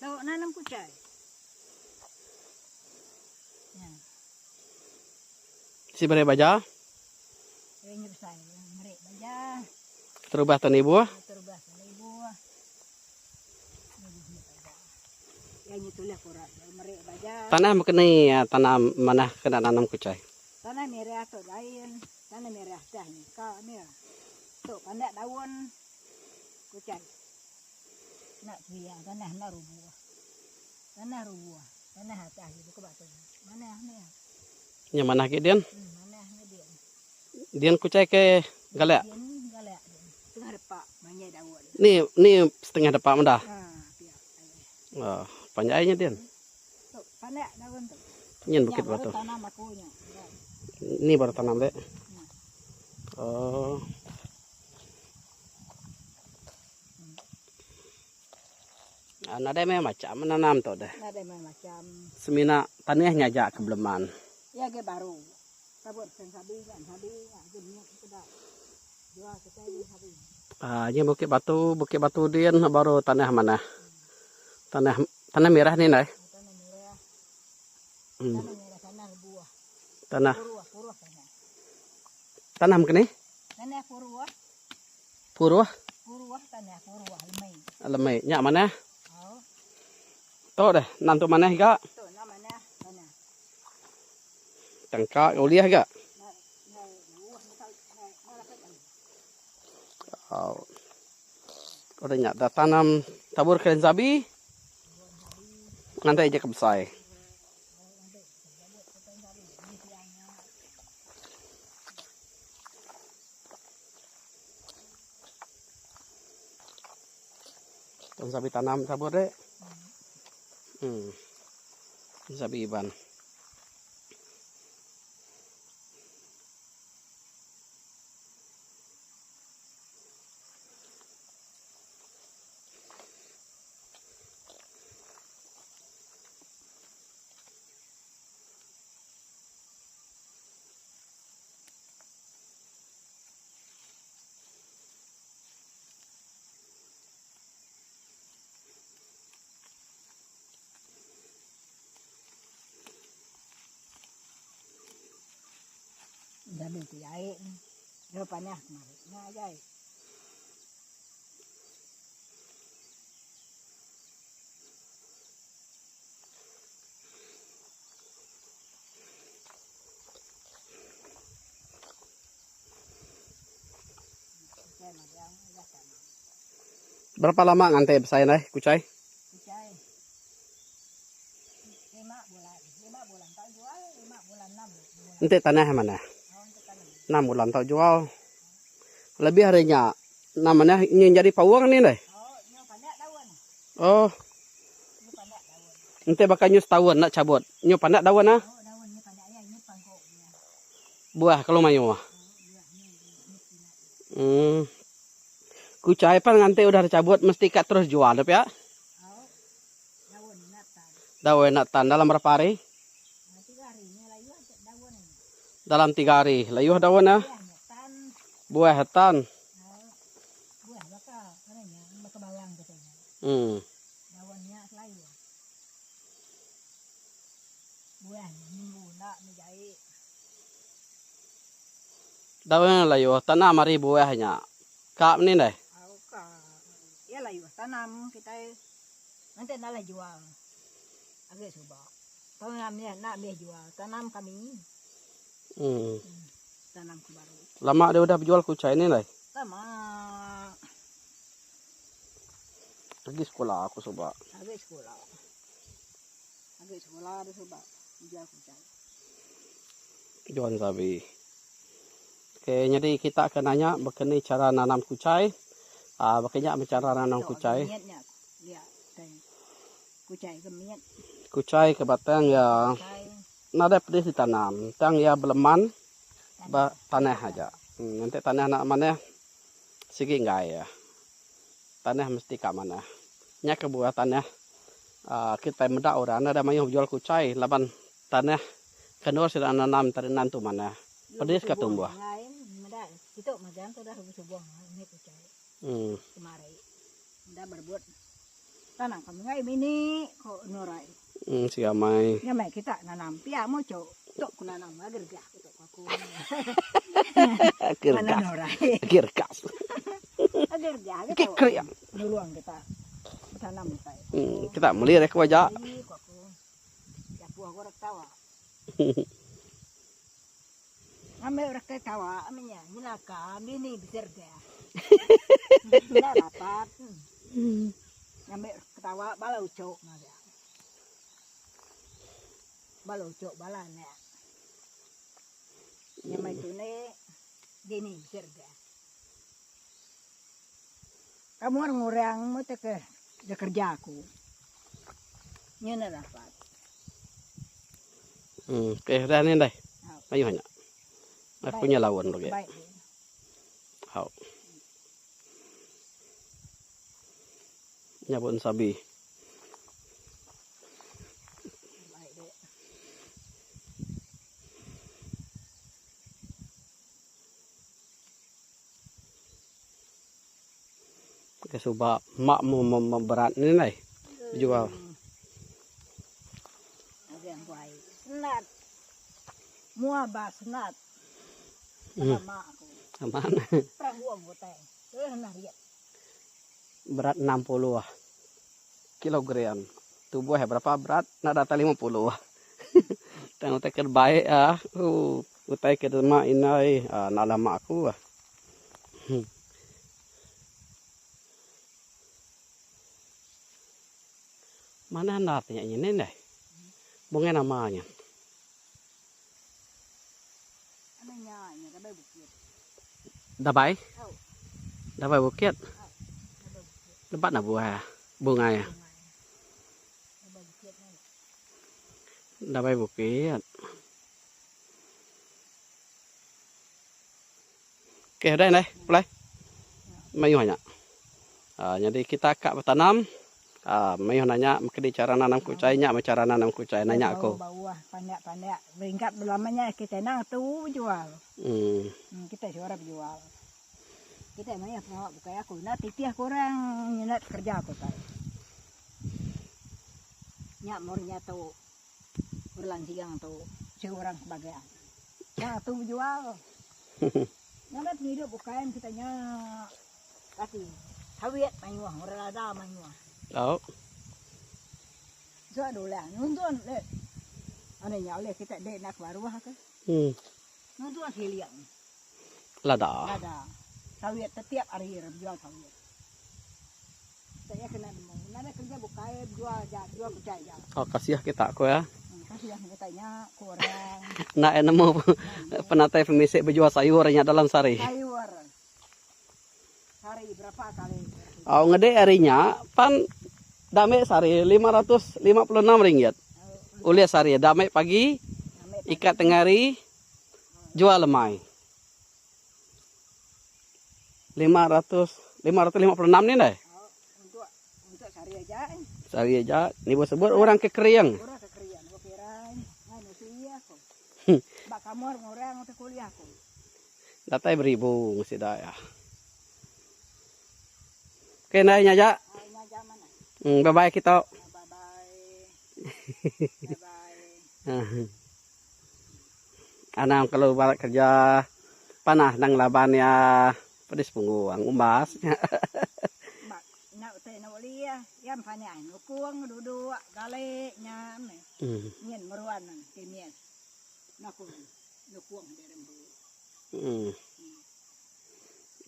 Tau nanam kucai. Ya. Si beri baja. Ini besar. Beri baja. Terubah tan ibu. Terubah tan ibu. Tanah mekeni tanah manah kena nanam kucai. Tanah merah tu lain. Tanah merah dah ni. Ka ni. Tu pandak daun kucai. Nak biang tanah nak rubuh. Tanah rubuh. Tanah atas ni buka batu. Manah ni. Nya manah agi dian? Hmm, manah ni dian. Dian kucai ke galak? Dian galak dian. Setengah depak panjai daun. Ni ni setengah depak meda. Ha, pia. Oh, panjai nya dian. Tu pandak daun tu. Nyin bukit batu. Tanam aku nya. Ni baru tanam dek. Hmm. Oh. Nadai meh macam menanam tu deh. Nadai meh macam. Semina tanih nya aja ke beleman. Iya agi baru. Sabut sen sabi nya sabi nya agi minyak peda. Jual kitai nya sabi. Aa nya bukit batu, bukit batu din baru tanah manah. Tanah tanah mirah ni ndai. Tanah mirah. Hmm. Tanah mirah tanah buah. Tanah. Puruh, puruh tanah. Tanah mengke ni? Tanah puruh. Puruh? Puruh tanah puruh lemai. Lemai. Nya manah. Oh. Tu deh, nan tu manah ga. Tu nak manah tanah. Tangka ulih ga. Au. Udah nya dah tanam tabur kren sabi. Ngantai je ke besai. Tong sabi tanam tabur dek. Hmm. Sabi iban. Dabi ti ai dua panah kemari nya ajai. Berapa lama ngantai besai nai kuchai? Kuchai. Lima bulan. Lima bulan tau jual, lima bulan enam bulan. Enti tanah mana? Enam bulan tau jual. Lebih ari nya nama nya nyin jadi paung ni deh. Oh, nyu pandak daun. Oh. Nyu pandak daun. Enti baka nyu setaun nak cabut. Nyu pandak daun ah. Oh, daun nyu pandak ya, nyu pangkok nya. Buah kalau mayuh. Oh, buah nyu nyu pinat. Hmm. Kuchai pan nganti udah dicabut mesti ka terus jual dep ya. Oh. Daun nak tan. Daun nak tan dalam berapa hari? Tiga hari ni layuh daun ni. Dalam tiga hari layuh daun ah. Buah tan. Buah tan. Buah baka ananya baka bawang katanya. Daunnya selayu. Buah minggu nak ni jai. Daun layuh tanam ari buah nya. Ka ni deh. Au ka. Ya layuh tanam kita nanti nak lah jual. Agak suba. Tanam ya nak meh jual. Tanam kami. Tanam ke baru. Lama dia udah berjual kucai ni deh. Lama. Lagi sekolah aku suba. Agak sekolah. Agak sekolah dia suba jual kucai. Jual sabi. Okey, jadi kita akan nanya berkenai cara nanam kucai. Ah, berkenai cara nanam kucai. Kucai ke miat. Kucai ke batang ya. Nadai pedis ditanam. Tang ya beleman ba tanah aja. Nanti tanah nak mana sigi enggai ya. Tanah mesti ka manah. Nya kebuah tanah aaa kitai meda orang nadai mayuh bejual kuchai laban tanah ke endur sida nanam tadi nan tu manah. Pedis ka tumbuh. Uhh. Uhh siga amai. Gergas. Gergas. Kekrik. Kita meli rek aja. Ambil orang ketawa, ambilnya nyelaka, bini beserga. Nda dapat. Ambil ketawa bala ucok maga. Bala ucok bala anak. Nya mai tune bini beserga. Kamu orang orang mu te ke de kerja aku. Nya nda dapat. Okey dah ni dai. Mayuh nya. Aku nya laun lagi. Hau. Nyabun sabi. Ke suba mak mu berat ni nai bejual. Senat. Mua ba senat. Mak aku. Aman. Perangguang utai. Eh nah riat. Berat 60 kilogram. Tubuh berapa berat? Nak datai 50. Tang utai ke baik ah. Utai ke mak indai ah nak lama aku ah. Manah endar ti nya nyin neh. Bungai nama nya. Dabai? Dabai bukit? Lebat nah buah bungai. Dabai bukit. Okey udah neh pulai. Mayuh nya. Aaa nyadi kita ka betanam aaa mayuh nanya mekedi chara nanam kuchai nya meh chara nanam kuchai nanya aku. Bauh pandak pandak beringkat belama nya kita nang tu bejual. Emm. Kita suara bejual. Kita mayuh pengawa bukai aku enda titih ku orang nyinat kerja ku tai. Nya mur nya tu Berlang siang tu seorang sebagai nya tu bejual. Ngagai pengidup bukai kita nya kati sawit mayuh orang lada mayuh. Tau. So dulang nuntung le. Ane nya ulih kita dek nak baruh ke. Nuntung siling. Lada. Lada. Sawit tetiap hari bejual sawit. Saya kena nemu. Nadai kerja bukai bejual aja, jual kuchai aja. Oh kasih kita ko ya. Kasih kita nya ku orang. Enda iya nemu penatai pemisi bejual sayur nya dalam sehari. Sayur. Sehari berapa kali. Oh ngedi hari nya pan dame sehari 556 ringgit. Ulih sehari dame pagi ikat tengah hari jual lemai. 500 556 ni deh. Untuk untuk sehari aja. Sehari aja. Ni bos sebut orang ke kering. Orang ke kering, aku kira. Ai mesti iya aku. Ba kamar orang untuk kuliah aku. Datai beribu sida ya. Okey ndai nya aja. Ai nya aja mana. Bye bye kita. Bye bye. Bye bye. Anang kelalu balat kerja panah nang laban iya pedis punggung umbas nya. Ba enda utai enda ulih iya empanai nukung duduk gali nya meh nyin meruan kimis naku nukung diri empu.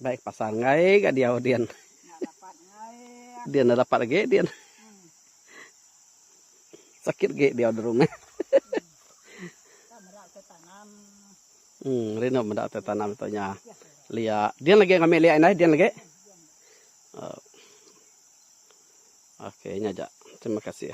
Baik pasar enggai ga diau din. Enda dapat enggai. Din enda dapat agi din. Sakit agi diau da rumah. Hmm, rindu meda utai tanam tu nya. Lia. Din lagi ngambi lia indai, din lagi. Oh. Okey, nya aja. Terima kasih.